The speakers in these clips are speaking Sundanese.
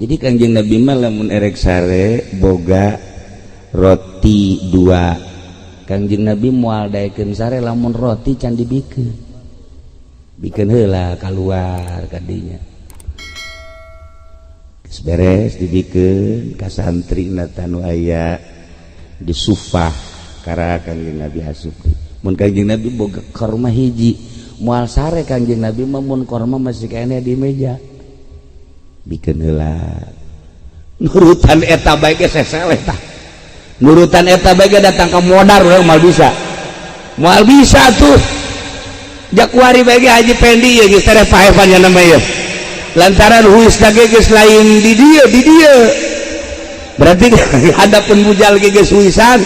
Jadi Kangjeng Nabi mah lamun erek sare boga roti dua. Kangjeng Nabi moal daekeun sare lamun roti can dibikeun. Bikeun heula kaluar kadinya. Geus beres dibikeun ka santri nu aya di sufah kara Kangjeng Nabi asup. Mun Kangjeng Nabi boga korma hiji, moal sare Kangjeng Nabi mah mun korma masih keneh di meja. Bikeun heula. Nurutan eta bae ge sesele tah. Nurutan eta bae ge datang ka modar urang moal bisa. Moal bisa tuh. Jakuari bae ge Haji Pendi ye geus tereh paepan nya nama ieu. Lantaran huisna ge geus lain di dieu di dieu. Berarti hadapun bujal ge geus huisan.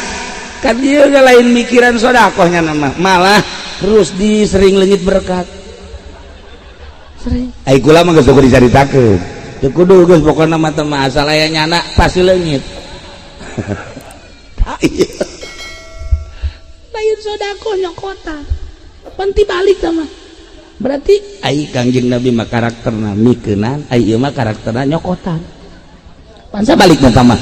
Kan ieu ge lain mikiran sedekahnya nama. Malah terus di sering leungit berkat. Sering. Ai kula mah geus dicaritakeun. Teu kudu geus pokona mah teh asal aya nyana pasti leungit. Lain sedekah nyokotan. Panti balik sama. Berarti ai Kangjeng Nabi mah karakterna mikeunan, ai ieu mah karakterna nyokotan. Pansa balik mah mah.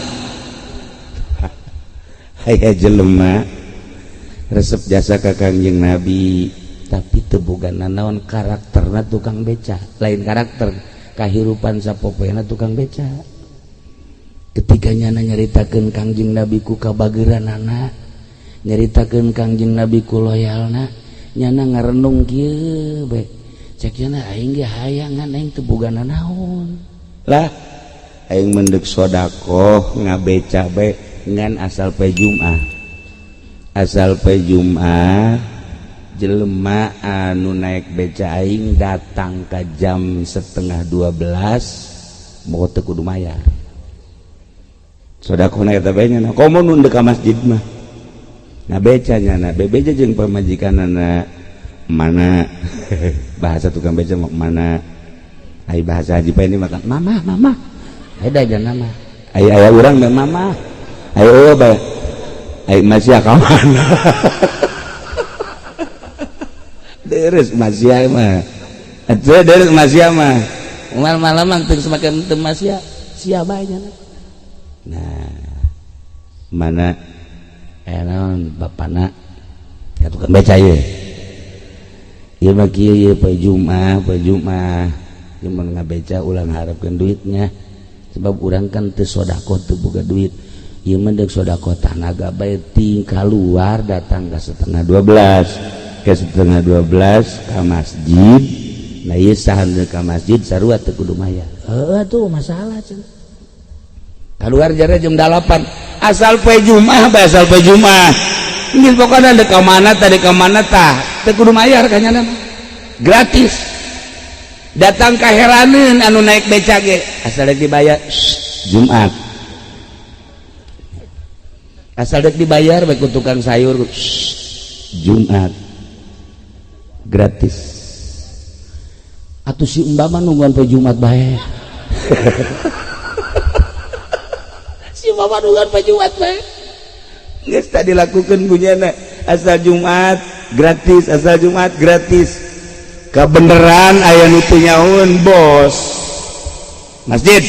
Aya jelema resep jasa ka Kangjeng Nabi tapi teu boga nanaon karakterna tukang beca, lain karakter kahirupan sapopoena tukang beca. Ketika nyana nyaritakeun Kangjeng Nabi ku kabageranana, nyaritakeun Kangjeng Nabi ku loyalna, nyana ngarenung kieu bae. Cek nyana aing ge hayangan aing teu boga nanaon. Lah aing mendek sedekah ngabeca bae ngan asal poe Jumat. Asal poe Jumat jelema anu naik beca aing datang ka jam 11:30 mau teu kudu mayar. Sedekahna eta bae nya komo nu ka masjid mah. Nah beca nyana bebeja jeung pamajikanana mana bahasa tukang beca mana ai bahasa Haji Pak ini makan mama mama beda aja nama ai aya urang mah mama ai eueuh bae ai masih ka mana deres masih mah atuh deres masih mah malam-malam teu semakin teu masih sia bae nya. Nah mana naon bapana ya tukang beca ieu ieu mah kieu ieu poe Jumat ieu mah ngabeca ulah ngaharepkeun duitnya sebab urang kan teu sedekah teu boga duit ieu mah deuk sedekah tanaga bae ting kaluar datang ka 11:30 ke 11:30 ka masjid. Nah ieu saha nu ka masjid sarua teu kudu mayar heuh tuh masalah cenah keluar jare jam 8 asal poe Jumat bae asal poe Jumat geus pokona deuk ka mana tah deuk ka mana tah teu kudu mayar ka nyana gratis datang ka heraneun anu naik beca ge asal deuk dibayar Jumat asal deuk dibayar bae ku tukang sayur Jumat gratis atuh si Mbak mah nungguan poe Jumat bae. Si mama nungguan poe Jumat bae geus tadi dilakukeun punyana asal Jumat gratis asal Jumat gratis kebeneran aya nu teu nyaun bos masjid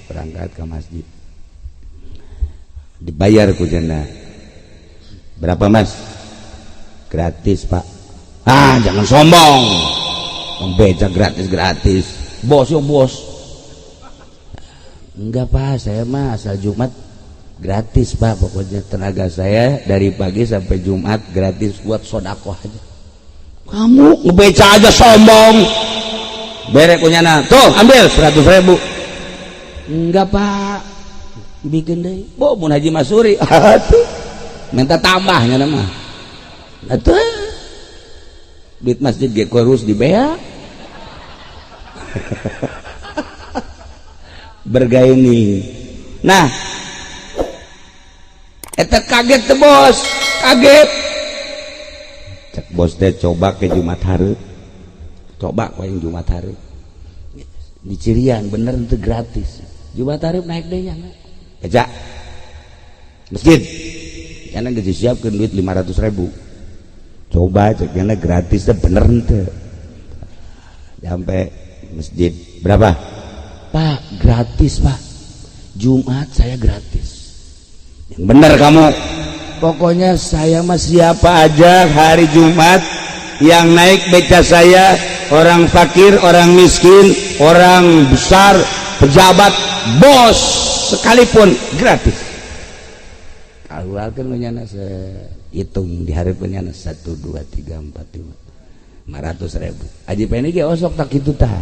berangkat ke masjid dibayar ku jana berapa mas gratis pak ah jangan sombong beca gratis gratis bos yo bos enggak pak saya mah asal Jumat gratis pak pokoknya tenaga saya dari pagi sampai Jumat gratis buat sodakoh aja kamu ngebeca aja sombong berek punya tuh ambil 100.000 enggak pak bikin deh bo mun Haji Masuri atuh minta tambahnya nama atuh duit masjid ge kurus dibea bergaini. Nah eta kaget teh bos kaget cek bos teh coba ke Jumat hari coba ku yang Jumat hari di Cirian bener itu gratis Jumat hari naik deh nya beca masjid karena geus disiapkeun duit 500.000 coba cek nya gratis teh bener teh sampai masjid berapa? Pak, gratis Pak, Jumat saya gratis. Yang benar kamu. Pokoknya saya mah siapa aja hari Jumat yang naik beca saya, orang fakir, orang miskin, orang besar, pejabat, bos sekalipun gratis. Keluarkan nyana hitung di hari penyana 1 2 3 4 5 500.000. Haji Pendi ge osok tak kitu tah.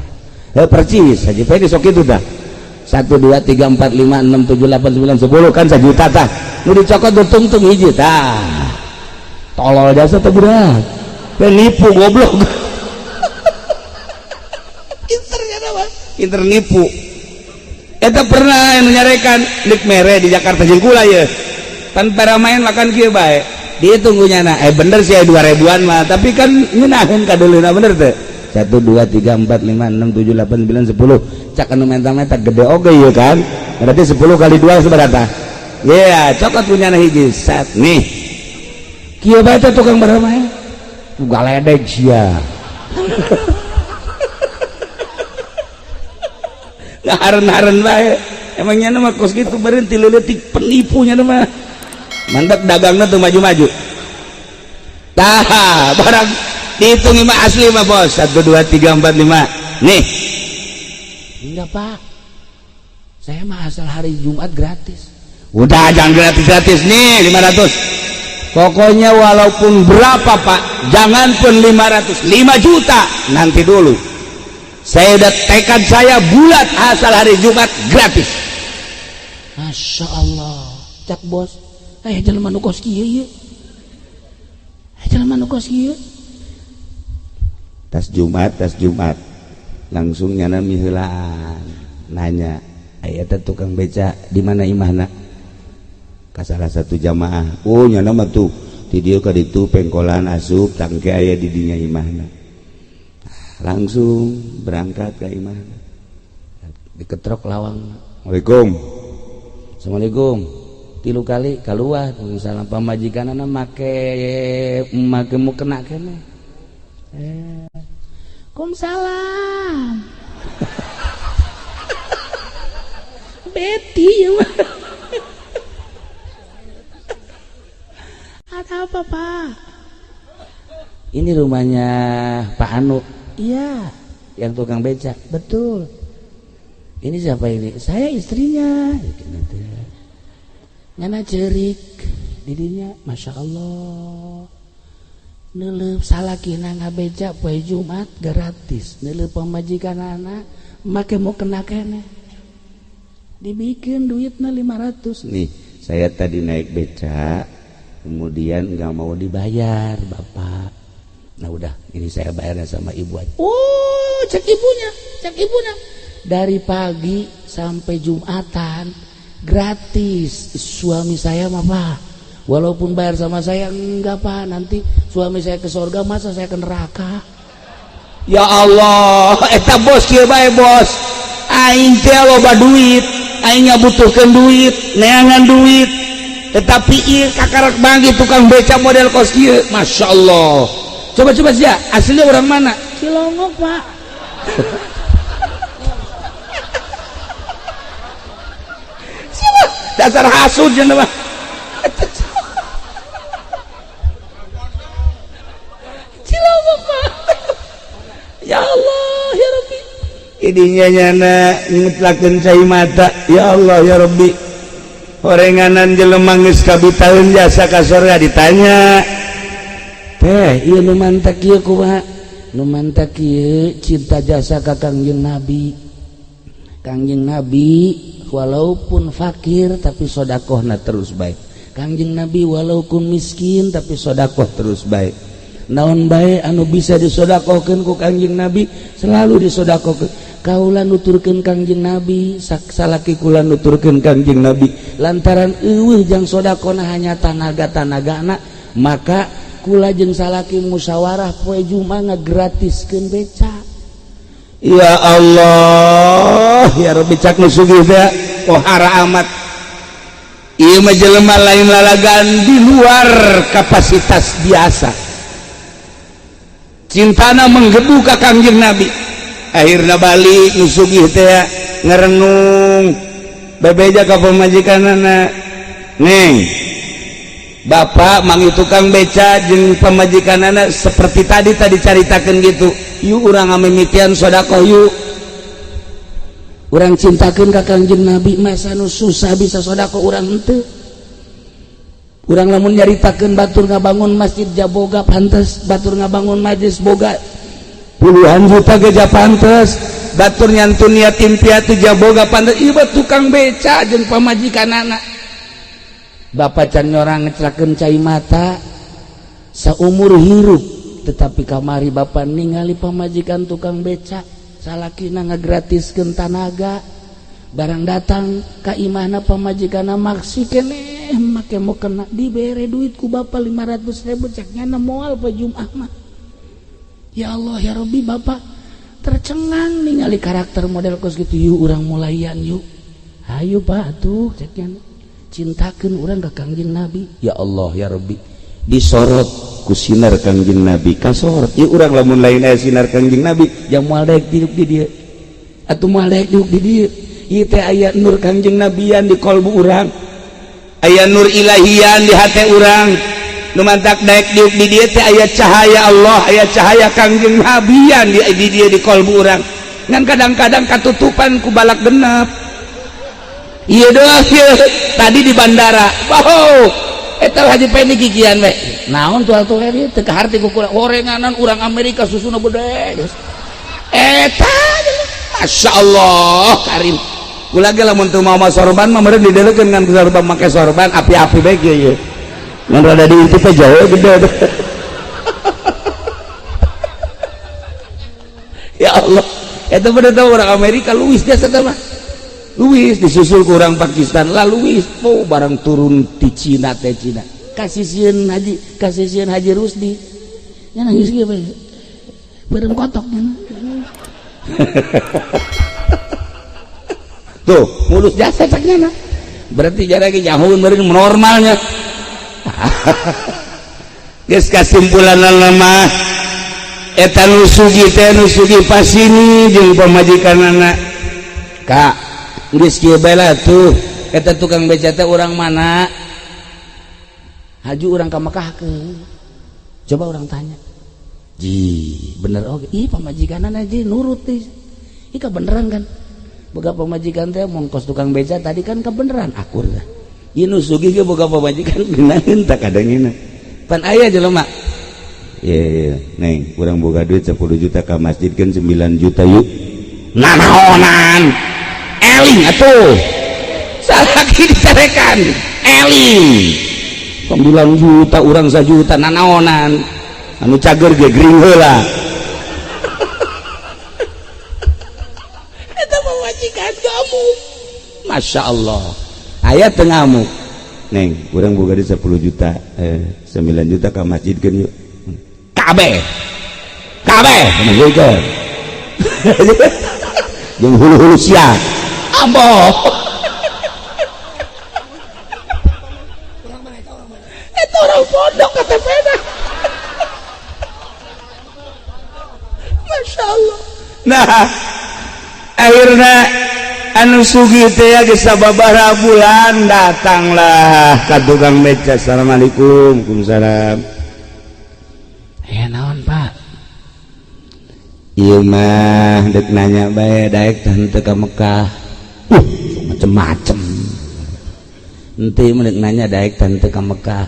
Percis Haji Pendi sok kitu tah. 1 2 3 4 5 6 7 8 9 10 kan 1 juta tah. Nu dicokot tungtung hiji tah. Tolol jasa teh budak. Penipu goblok. Pinter ya mah. Pinter nipu. Eta pernah anu nyarekan lik mere di Jakarta jeung kula ye. Pan paramain makan kieu bae. Dihitung nyana, bener sih 2000-an mah, tapi kan ngeunaheun kadeuleuna bener teh. 1 2 3 4 5 6 7 8 9 10. Cak anu menta-menta gede oge ieu kan. Berarti 10 kali 2 sabaraha? Iya, cokot punya hiji set nih. Kieu bae teh tukang baramae. Tuh galedeg sia. Ngaharen-haren bae. Emangnya mah kos kitu beureun ti leutik penipunya mah. Mantap dagangnya tuh maju-maju. Tah, barang dihitung mah asli mah bos. 1 2 3 4 5. Nih. Enggak, Pak. Saya mah asal hari Jumat gratis. Udah jangan gratis-gratis nih 500. Pokoknya walaupun berapa, Pak, jangan pun 500, 5 juta nanti dulu. Saya udah tekad saya bulat asal hari Jumat gratis. Masya Allah, cak bos. Jelema nu kos kieu ieu. Jelema nu kos kieu. Tas Jumat. Langsung nyana miheulaan nanya, aya teh tukang beca di mana imahna? Ka salah satu jamaah. Oh, nyana mah tuh ti dieu ka ditu pengkolan asup tangke aya di dinya imahna. Langsung berangkat ke imahna. Diketrok lawang. Assalamualaikum. Assalamualaikum. 3 kali keluar misalnya pamajikanana make mukena kene. Waalaikumsalam. Beti ya mah. Ada apa, Pak? Ini rumahnya Pak Anu. Iya, yang tukang becak. Betul. Ini siapa ini? Saya istrinya. Nyana cerik didinya, Masya Allah. Neuleup salakina ngabeca poe Jumat gratis. Neuleup pamajikan anak make mau kena kene. Dibikin duitna 500. Nih, saya tadi naik becak, kemudian nggak mau dibayar, Bapak. Nah udah, ini saya bayarnya sama ibu aja. Oh, cek ibunya. Dari pagi sampai Jumatan gratis. Suami saya mah Pak, walaupun bayar sama saya enggak Pak, nanti suami saya ke surga, masa saya ke neraka. Ya Allah, eta bos kieu bae bos. Aing teh loba duit, aing ngabutuhkeun duit, neangan duit. Tetapi ieu kakarak banggi tukang beca model kos kieu, Masya Allah. Coba-coba sih ya, aslinya orang mana? Cilongok, Pak. Siapa? Dasar hasud jenah mah. Cilongok, Pak. Ya Allah, ya Rabbi. Idinya nyana ngutlakeun cai mata. Ya Allah, ya Rabbi. Horenganan jelema geus kabitaeun jasa ka surga ditanya. Teh, ieu nu mantak ieu kumaha? Nu mantak ieu cinta jasa ka Kangjeng Nabi. Kangjeng Nabi walaupun fakir tapi sodakohna terus baik. Kangjeng Nabi walaupun miskin tapi sodakoh terus baik. Naon bae anu bisa disodakohkeun ku Kangjeng Nabi selalu disodakohkeun. Kaula nuturkeun Kangjeng Nabi, salaki kula nuturkeun Kangjeng Nabi. Lantaran eueuh jang sodakohna hanya tanaga-tanagana, maka kula jeung salaki musyawarah poe Jumat ngagratiskeun beca. Ya Allah, ya Rabbi, cak nu sugih teh pohara amat. Ieu mah jelema lain lalagan di luar kapasitas biasa. Cintana menggebu ka Kangjeng Nabi. Akhirna balik nu sugih teh ngerenung bebeja ka pamajikanana neng bapak mangi tukang beca jeung pamajikanana seperti tadi caritakeun gitu yuk urang ngamimitian sedekah yuk urang cintakeun ka Kangjeng Nabi masa nu susah bisa sedekah urang henteu urang lamun nyaritakeun batur ngabangun masjid jaboga pantes batur ngabangun majlis boga puluhan juta ge pantes batur nyantun yatim piatu jaboga pantes ieu tukang beca jeung pamajikanana bapak can nyorang ngecelakeun cai mata saumur hirup tetapi kamari bapak ningali pamajikan tukang beca salakina ngagratiskeun tanaga barang datang ka imahna pamajikanna maksi keneh make mau kena dibere duit ku bapak 500.000 cek nyana moal pa Jumat mah. Ya Allah ya Rabbi bapak tercengang ningali karakter model kos gitu yuk urang mulaian yuk ayo pak tuh cek nyana cintakeun urang ka Kangjeng Nabi. Ya Allah ya Rabbi disorot ku sinar Kangjeng Nabi kasorot ieu urang lamun lain aya sinar Kangjeng Nabi jang moal daek diuk di dieu atuh moal daek diuk di dieu ieu teh aya nur Kangjeng Nabian di kolbu urang aya nur ilahian di hate urang nu mantak daek diuk di dieu teh aya cahaya Allah aya cahaya Kangjeng Nabian di dieu di kolbu urang ngan kadang-kadang katutupan ku balak genep ieu doang ieu tadi di bandara wow eta Haji Pendi kikian we naon tual-tual ieu teu kaharti ku gorenganan urang Amerika susuna gede eta Masya Allah karim kula ge lamun teu mawa sorban mah meureun didelekeun ngan sorban make sorban api-api bae kieu ieu ngan rada diintip teh jauh gede. Ya Allah eta bener teh urang Amerika Luis jasa teh mah Luis disusul ku urang Pakistan lah Luis oh barang turun di Cina teh Cina kasih sieun Haji Rusdi nya nangis ge bae beureum kotok nya. Tuh mulus jasa caknya nah berarti jarak jauh meureun normalnya. Geus kasimpulan mah eta nu sugih teh nu sugih pasini jeung pamajikanana kak geus kieu bae lah tuh eta tukang beca teh urang mana haju urang ka Mekah ke coba urang tanya ji bener oge ih pamajikanana ji nurut teh ih kabeneran kan boga pamajikan teh mongkos tukang beca tadi kan kebeneran akur dah ieu nu sugih ge boga pamajikan geunaheun tak kadangina pan aya jelema ye neng urang boga duit 10 juta ka masjid kan 9 juta yuk nanaonan eling atuh salaki dicarekan eling 9 juta urang 1 juta nanaonan anu cager ge gering heula eta pamajikan kamu Masya Allah aya teu ngamuk neng urang boga duit 10 juta 9 juta ka masjid kan yuk kabeh kabeh masjidkeun jeung hulu-hulu sia ambo eta orang pondok KTP-na. Masya Allah. Nah akhirnya anu sugih teh geus sababaraha bulan datanglah ka tukang beca. Assalamualaikum. Waalaikumsalam. Aya naon Pak? Ieu mah deuk nanya bae daek teh henteu ka Mekah. Macem-macem. Henteu mah deuk nanya daek teh henteu ka Mekah.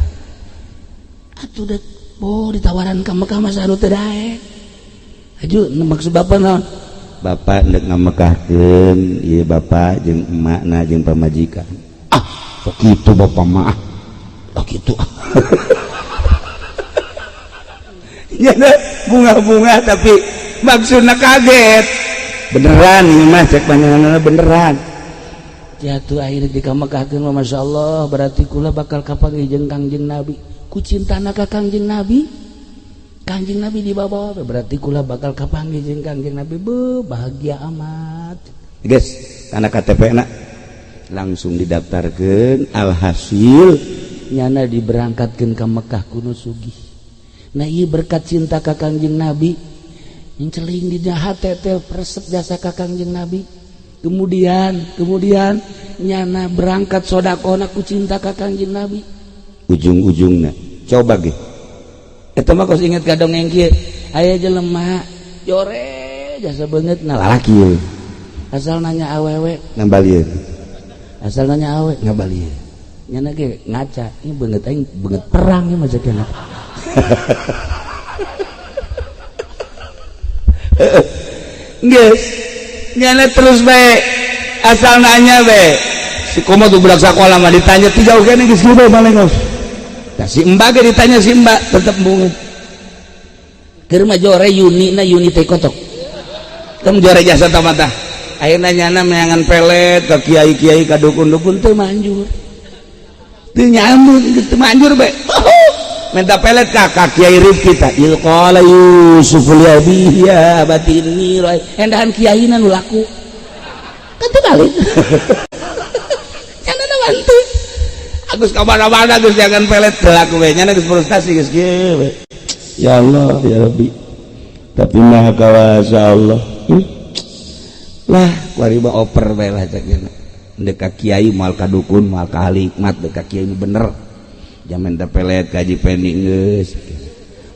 Atuh deuk oh ditawaran ka Mekah masa anu teu daek. Aju maksud bapak naon? Bapak ndek ngamekahkeun ieu bapak jeung emakna jeung pamajikan. Ah, sok kitu bapak mah. Ah kitu. Ya bunga-bunga tapi maksudna kaget. Beneran ieu mah cek panjenenganna beneran. Jatuh akhirnya di kamekahkeun mah masyaallah berarti kula bakal kapanggih jeung Kangjeng Nabi. Ku cintana ka Kangjeng Nabi. Kangjeng Nabi dibawa berarti kula bakal kapanggih jeung Kangjeng Nabi. Beuh bahagia amat. Guys, kana KTP na langsung didaftarkeun alhasil nyana diberangkatkeun ka Mekah kuno sugih. Nah ieu berkat cinta ka Kangjeng Nabi. Nceling di hate teh resep jasa ka Kangjeng Nabi. Kemudian nyana berangkat sodakohna ku cinta ka Kangjeng Nabi. Ujung-ujungna coba ge. Eta mah kos inget ka dongeng kieu. Aya jelema jore jasa beungeut na lalaki ye. Asal nanya awewe ngabalieun. Asal nanya awewe ngabalieun. Nyana ge ngaca, ieu beungeut aing beungeut perang ieu mah cekena. Geus nyana terus bae asal nanya bae. Si komo tuh budak sakola mah ditanya tiga oge geus kieu bae balengos. Tah si Mbak ge ditanya si Mbak tetep bungeut. Keur mah jore Yuni na Yuni teh kotok. Tem jore jasa tamata. Ayeuna nyana meangan pelet ka kiai-kiai ka dukun-dukun teu manjur. Teu nyambung teu manjur bae. Minta pelet ka kiai Rifki ta. Il qala Yusuf li abihi ya abati inni ra'i. Endahan kiaina nu laku. Kan teu balik. Nyana bantu. Agus ka mana-mana geus jangan pelet teu laku we. Nyana geus frustasi geus kieu we. Ya Allah ya Rabbi. Tapi maha kawasa Allah. Lah kuari mah oper bae lah cek nya. Deuk ka kiai moal ka dukun moal ka ahli hikmat deuk ka kiai nu bener. Jaman teh pelet kaji pendi geus.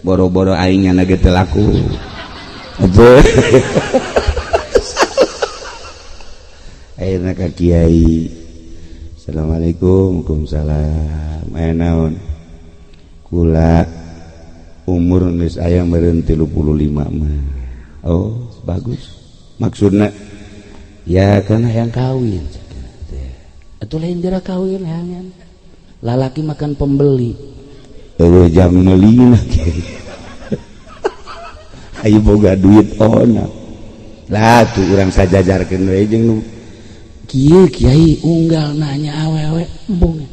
Boro-boro aing nyana ge teu laku. Ayeuna ka kiai. Assalamualaikum, waalaikumsalam. Aya naon? Kula umur geus aya meureun 35 mah. Oh, bagus. Maksudna ya kana hayang kawin. Atuh lain geura kawin hayangan. Lalaki makan pembeli. Eueuh jang meulina kiai. Ayo boga duit ona. Lah tuh urang sajajarkeun we jeung nu kieu kiai unggal nanya awewe embungeun.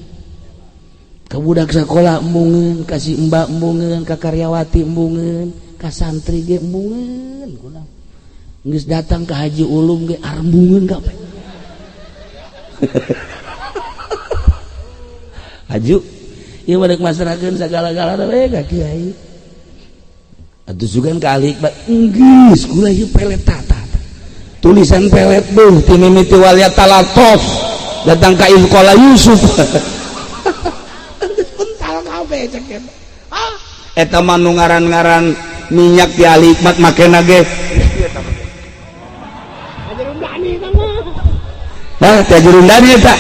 Ka budak sakola embungeun, ka si mbak embungeun, ka karyawati embungeun, ka santri ge embungeun kunaon. Geus datang ka Haji Ulum ge arembungeun kabeh. Aju ieu mah deuk masrahkeun sagala-galana we ka kiai. Atuh sugan ka ahli hikmat geus kula ieu pelet tata. Tulisan pelet beuh ti mimiti wal yatalatof datang ka Izqala Yusuf. Geus pental kabeh cek eta. Ah eta mah nu ngaran-ngaran minyak di ahli hikmat makena ge. Hah, teh jurundani eta.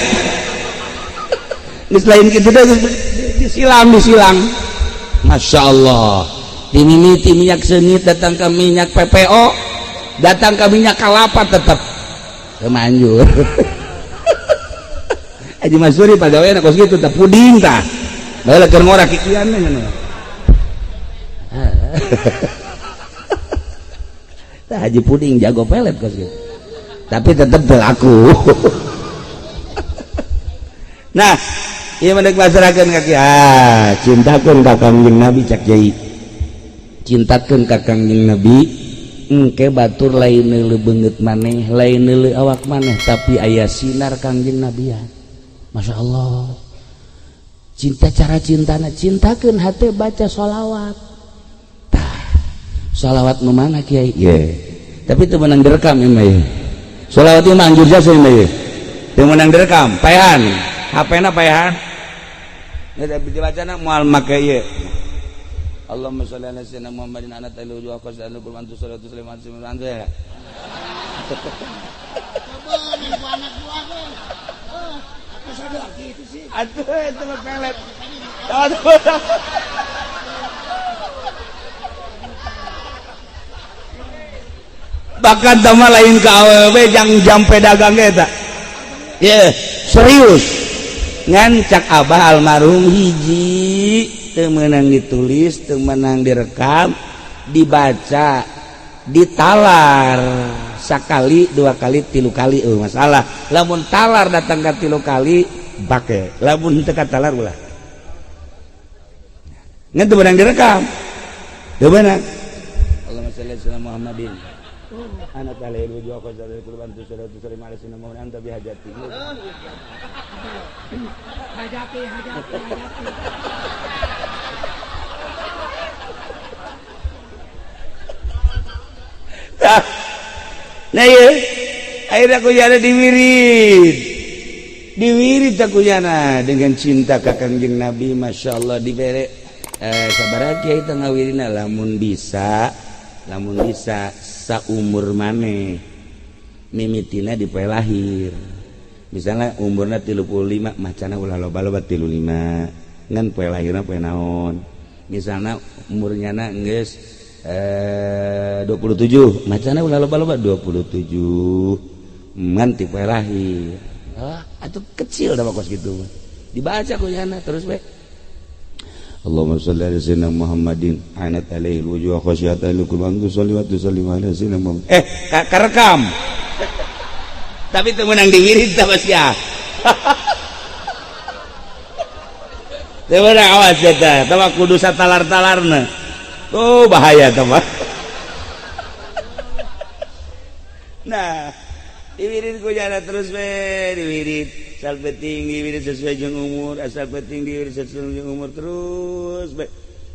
Geus lain kitu deh disilang disilang. Masya Allah. Dimimiti minyak seungit datang ke minyak PPO, datang ke minyak kalapa tetap teu manjur. Haji Masuri pagawean kos kitu tah puding tah. Bae keur ngora kikian nya. Tah Haji Puding jago pelet kos kitu. Tapi tetep berlaku. Nah, ieu mah deuk masrahkeun ka kiai. Ah, cintakeun ka Kangjeng Nabi cak kiai. Cintakeun ka Kangjeng Nabi engke batur lain neuleuh beungeut maneh, lain neuleuh awak maneh, tapi aya sinar Kangjeng Nabi. Masya Allah. Cinta cara cintana cintakeun hate baca sholawat. Tah, sholawat nu mana kiai? Ye. Tapi teu meunang direkam ieu mah. Sholawat ieu mah anjur jasa ieu mah. Teu meunang direkam, paehan. HP-na paehan. Geus dibacana moal make ieu. Allahumma sholli ala sayyidina Muhammadin ana ta'ala wa qasanu kul antu salatu sallam antu ya. Atuh itu mah pelet. Aduh. Bahkan tama lain ka awewe jang jam pedagang ge eta. Ye, serius. Ngan cak abah almarhum hiji teu meunang ditulis, teu meunang direkam, dibaca, ditalar sakali, dua kali, tilu kali masalah. Lamun talar datang ka tilu kali bake, lamun teu katalar ulah. Ngan teu meunang direkam. Teu meunang. Allahumma shalli ala Muhammadin. Ana ta'ala wujuh qazal kulban salatu sallam ala sayyidina Muhammad anta bihajati. Hajati hajati hajati. Nah ieu Akhirnya ku nyana diwirid. Diwirid ku nyana dengan cinta ka Kangjeng Nabi, Masya Allah dibere sabaraha kiai teh ngawirina lamun bisa saumur maneh mimitina di poe lahir. Misalnya umurna 35 macana ulah loba-loba 35 ngan poe lahirna poe naon. Misalnya umurnya na geus 27 macana ulah loba-loba 27 ngan ti poe lahir. Ah, atuh kecil dah kos kitu. Dibaca ku nyana terus we. Allahumma sholli ala sayyidina Muhammadin anat alaihi alwujuh khasyata likulli sholli wa tusallim ala sayyidina Muhammad. Karekam. Tapi teu meunang diwirid tah sia. Teu meunang awas eta, tah kudu satalar-talarna. Oh, bahaya tah mah. Nah, diwirid ku jana terus we diwirid. Asal penting diwirid sesuai jeung umur, asal penting diwirid sesuai jeung umur terus we.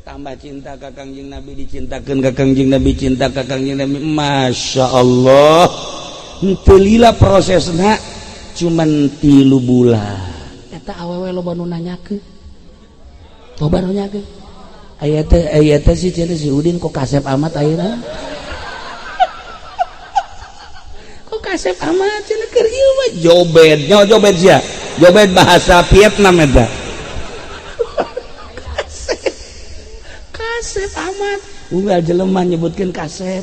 Tambah cinta ka Kangjeng Nabi, dicintakeun ka Kangjeng Nabi, cinta ka Kangjeng Nabi. Masya Allah. Henteu lila prosesna cuman 3 bulan. Eta awewe loba nu nanyakeun. Loba nu nanyakeun. Aya teh si cenah si Udin kok kasep amat ayeuna. Kok kasep amat cenah keur ieu mah jobet. Nyaho jobet sia. Jobet bahasa Vietnam eta. Kasep. Kasep amat. Unggal jelema nyebutkeun kasep.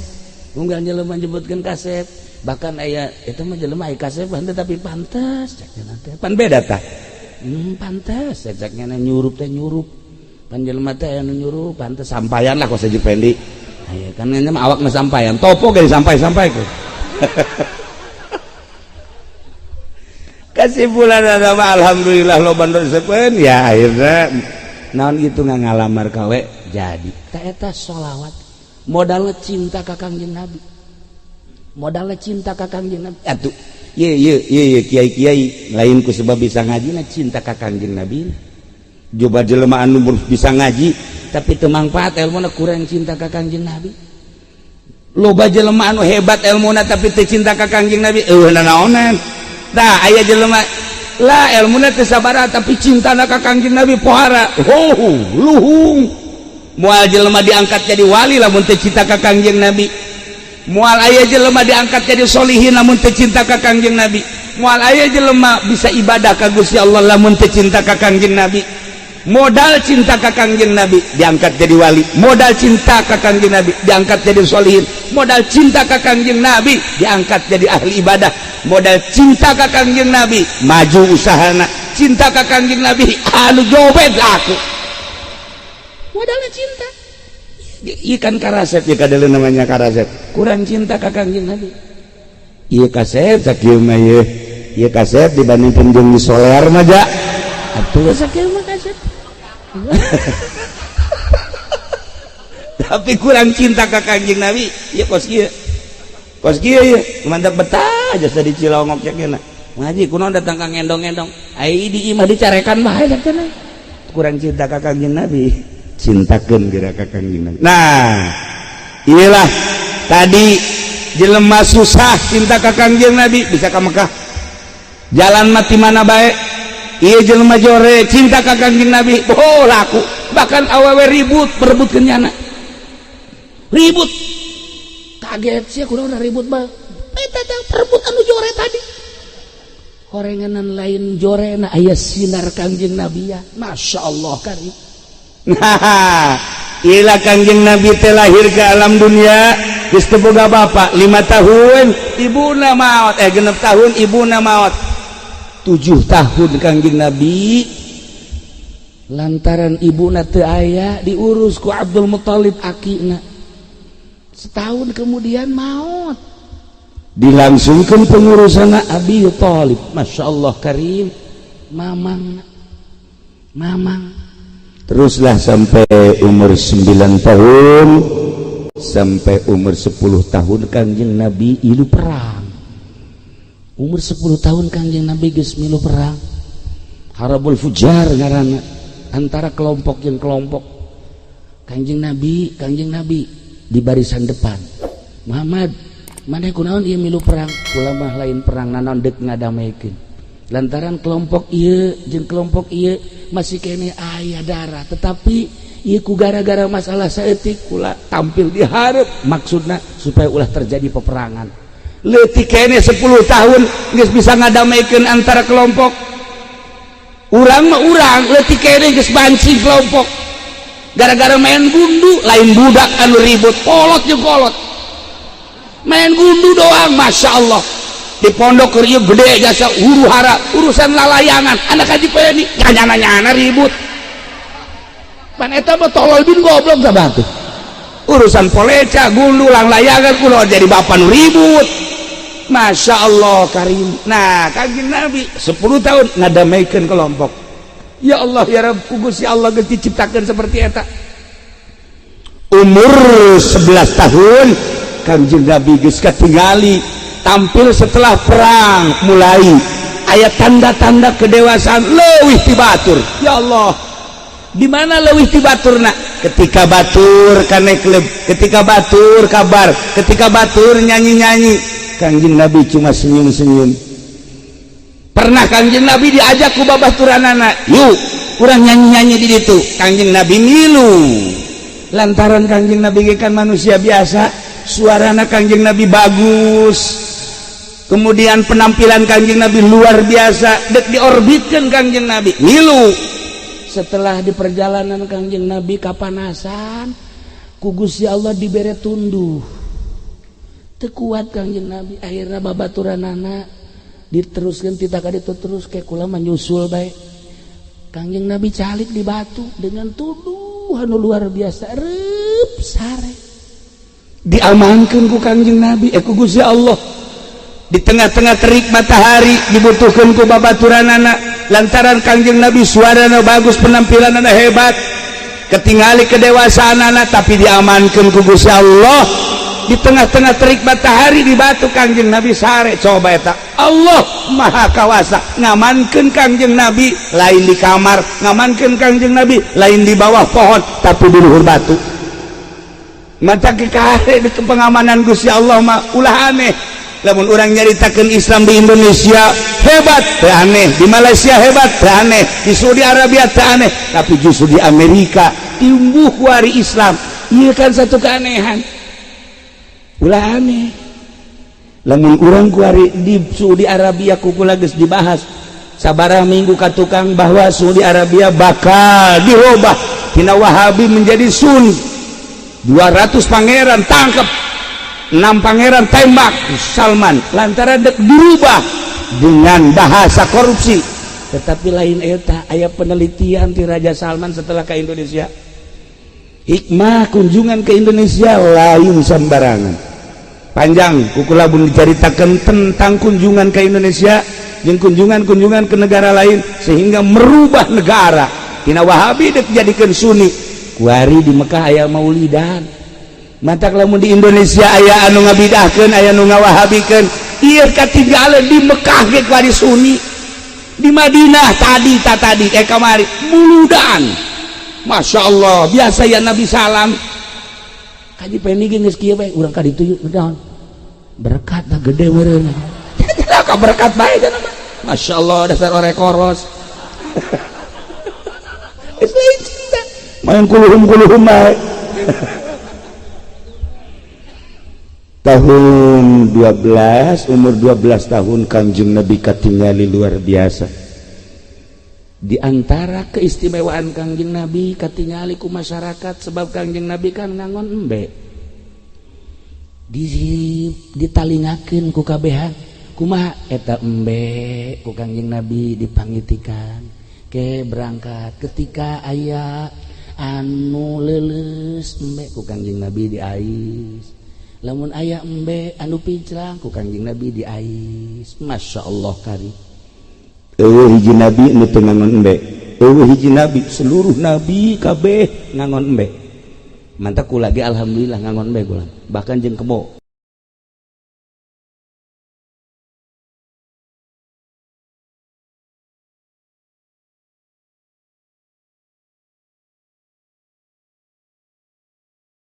Unggal jelema nyebutkeun kasep. Bahkan aya eta mah jelema aya kasep henteu tapi pantas cek nya teh. Pan beda tah. Pantas cek nya nyurup teh nyurup. Pan jelema teh aya nu nyurup pantas sampayan lah kos Haji Pendi. Aya kan nya mah awakna sampayan. Topo ge disampai-sampai ku. Kesimpulan adalah alhamdulillah loba nu resepeun ya akhirnya naon gitu ngalamar kawe jadi. Ta eta sholawat modalna cinta ka Kangjeng Nabi. Modalnya cinta ka Kangjeng Nabi. Atuh ye ye ye ye kiai-kiai lain ku sebab bisa ngaji na cinta ka Kangjeng Nabi. Coba jelema anu bisa ngaji tapi teu mangfaat elmuna kurang cinta ka Kangjeng Nabi. Loba jelema anu hebat elmuna tapi teu cinta ka Kangjeng Nabi eueuh nanaonan. Tah aya jelema lah elmuna teu sabaraha tapi cintana ka Kangjeng Nabi pohara. Oh, luhung. Moal jelema diangkat jadi wali lamun teu cinta ka Kangjeng Nabi. Moal aya jelema diangkat jadi solihin lamun teu cinta ka Kangjeng Nabi. Moal aya jelema bisa ibadah ka Gusti Allah lamun teu cinta ka Kangjeng Nabi. Modal cinta ka Kangjeng Nabi diangkat jadi wali, modal cinta ka Kangjeng Nabi diangkat jadi solihin, modal cinta ka Kangjeng Nabi diangkat jadi ahli ibadah, modal cinta ka Kangjeng Nabi maju usahana, cinta ka Kangjeng Nabi anu jobet aku. Modalnya cinta. Ikan karasep ya kadeuleun namanya karasep. Kurang cinta ka Kangjeng Nabi. Ieu kasep sakieu mah ieu. Ieu kasep dibandingkeun jeung di soler mah ja. Atuh sakieu mah kasep. Tapi kurang cinta ka Kangjeng Nabi, ieu kos kieu. Kos kieu ieu, mantap betah jasa di Cilongok cek cenah. Ngaji kunaon datang ka ngendong-ngendong. Ai di imah dicarekan bae cek cenah. Kurang cinta ka Kangjeng Nabi. Cintakeun geura ka Kangjeng Nabi. Nah, iyalah tadi jelema susah cinta ka Kangjeng Nabi bisa ka Mekah. Jalan mati mana bae. Ieu jelema jore cinta ka Kangjeng Nabi, oh laku. Bahkan awewe ribut perebutkeun nyana. Ribut. Kaget sia kunaon ribut bae. Eta teh perebut anu jore tadi. Horenganan lain jorena aya sinar Kangjeng Nabi ya. Masya Allah karim. Nah, ila Kangjeng Nabi teh lahir ke alam dunia geus teu boga bapa 5 tahun ibuna maot, 6 tahun ibuna maot, 7 tahun Kangjeng Nabi lantaran ibuna teu aya diurus ku Abdul Muthalib akina. Setahun kemudian maot, dilangsungkeun pengurusanna Abi Thalib. Masya Allah karim. Mamang mamang teruslah sampai umur 9 tahun sampai umur 10 tahun Kangjeng Nabi ilu perang. Umur 10 tahun Kangjeng Nabi geus milu perang. Harabul Fujar ngaranna, antara kelompok jeung kelompok. Kangjeng Nabi di barisan depan. Muhammad Maneh kunaon ieu milu perang? Kula mah lain perang nanaon, dek ngadamaikeun. Lantaran kelompok ieu jeung kelompok ieu masih kene aya darah, tetapi ieu ku gara-gara masalah saeutik kula tampil di hareup, maksudna supaya ulah terjadi peperangan. Leutik kene 10 tahun geus bisa ngadamaikeun antara kelompok. Urang mah urang leutik kene geus banci kelompok. Gara-gara main gundu, lain budak anu ribut, kolot jeung kolot. Main gundu doang, Masya Allah. Di pondok keur ieu gede jasa huru hara urusan lalayangan, anak haji peni nyana-nyana ribut. Pan eta mah tolol bin goblok sabah tuh. Urusan poleca, gundu, lang layangan kulo jadi bapak nu ribut. Masya Allah karim. Nah, Kanjeng Nabi 10 tahun ngadamaikeun kelompok. Ya Allah ya Rabb, ku Gusti Allah geus diciptakeun seperti eta. Umur 11 tahun Kanjeng Nabi geus katingali tampil setelah perang, mulai aya tanda-tanda kedewasaan leuwih ti batur. Ya Allah, di mana leuwih ti baturna? Ketika batur ka klub, ketika batur kabar, ketika batur nyanyi-nyanyi, Kanjeng Nabi cuma senyum-senyum. Pernah Kanjeng Nabi diajak ku babaturanana, yuk urang nyanyi-nyanyi di ditu. Kanjeng Nabi milu. Lantaran Kanjeng Nabi kan manusia biasa, suarana Kanjeng Nabi bagus, kemudian penampilan Kanjeng Nabi luar biasa, dek diorbitkan Kanjeng Nabi milu. Setelah di perjalanan Kanjeng Nabi kapanasan, ku Gusti Allah dibere tunduh, teu kuat Kanjeng Nabi. Akhirnya babaturanana diteruskan, tita ka ditu terus kayak kula menyusul bae. Kanjeng Nabi calik di batu dengan tunduh anu luar biasa, reup sare. Diamankan ku Kanjeng Nabi, ku Gusti Allah. Di tengah-tengah terik matahari dibutuhkan ku babaturanana, lantaran Kanjeng Nabi suarana bagus, penampilanana hebat, ketingali kedewasaanana, tapi diamankan ku Gusti Allah. Di tengah-tengah terik matahari di batu Kanjeng Nabi sare. Coba eta Allah Maha Kawasa ngamankeun Kanjeng Nabi lain di kamar, ngamankeun Kanjeng Nabi lain di bawah pohon, tapi di luhur batu. Mata kekare di pengamanan Gusti Allah mah ulah aneh. Lamun urang nyaritakeun Islam di Indonesia hebat teu aneh, di Malaysia hebat teu aneh, di Saudi Arabia teu aneh, tapi justru di Amerika tumbuh kuari Islam. Ieu kan satu keanehan. Ulah aneh lamun urang kuari di Saudi Arabia. Kukula geus dibahas sabaraha minggu ka tukang bahwa Saudi Arabia bakal dirubah tina Wahabi menjadi Sunni. 200 pangeran tangkep, 6 pangeran tembak Salman lantaran dek dirubah dengan bahasa korupsi. Tetapi lain eta, aya penelitian ti Raja Salman setelah ke Indonesia. Hikmah kunjungan ke Indonesia lain sembarangan. Panjang kukula pun diceritakan tentang kunjungan ke Indonesia yang kunjungan-kunjungan ke negara lain sehingga merubah negara tina Wahabi dek jadikan Sunni. Kuari di Mekah aya maulidan. Matak lamun di Indonesia aya anu ngabidahkeun, aya nu ngawahabikeun, ieu katinggalan di Mekah ge kuari Sunni. Di Madinah tadi ta tadi kamari muludan, Masya Allah biasa ya. Nabi salam kaji peni ge geus kieu bae, urang ka ditu yuk, naon berkat dah gede meureun ka berkat bae cenah mah. Masya Allah, dasar orek koros. Geus lain cinta main kuluhum kuluhum bae. Tahun 12, umur 12 tahun Kanjeng Nabi katingali luar biasa. Di antara keistimewaan Kanjeng Nabi katingali ku masyarakat, sebab Kanjeng Nabi kan ngangon embe, di ditalingakeun ku kabehan. Kumaha eta embe ku Kanjeng Nabi dipangitikan ke berangkat. Ketika aya anu leuleus embe, ku Kanjeng Nabi diais. Lamun aya embe anu pinclang, ku Kanjeng Nabi diais. Masya Allah kari. Eueuh hiji nabi nu teu ngangon embe, eueuh hiji nabi. Seluruh nabi kabeh ngangon embe. Mantap, ku lagi alhamdulillah ngangon embe kula, bahkan jeung kebo.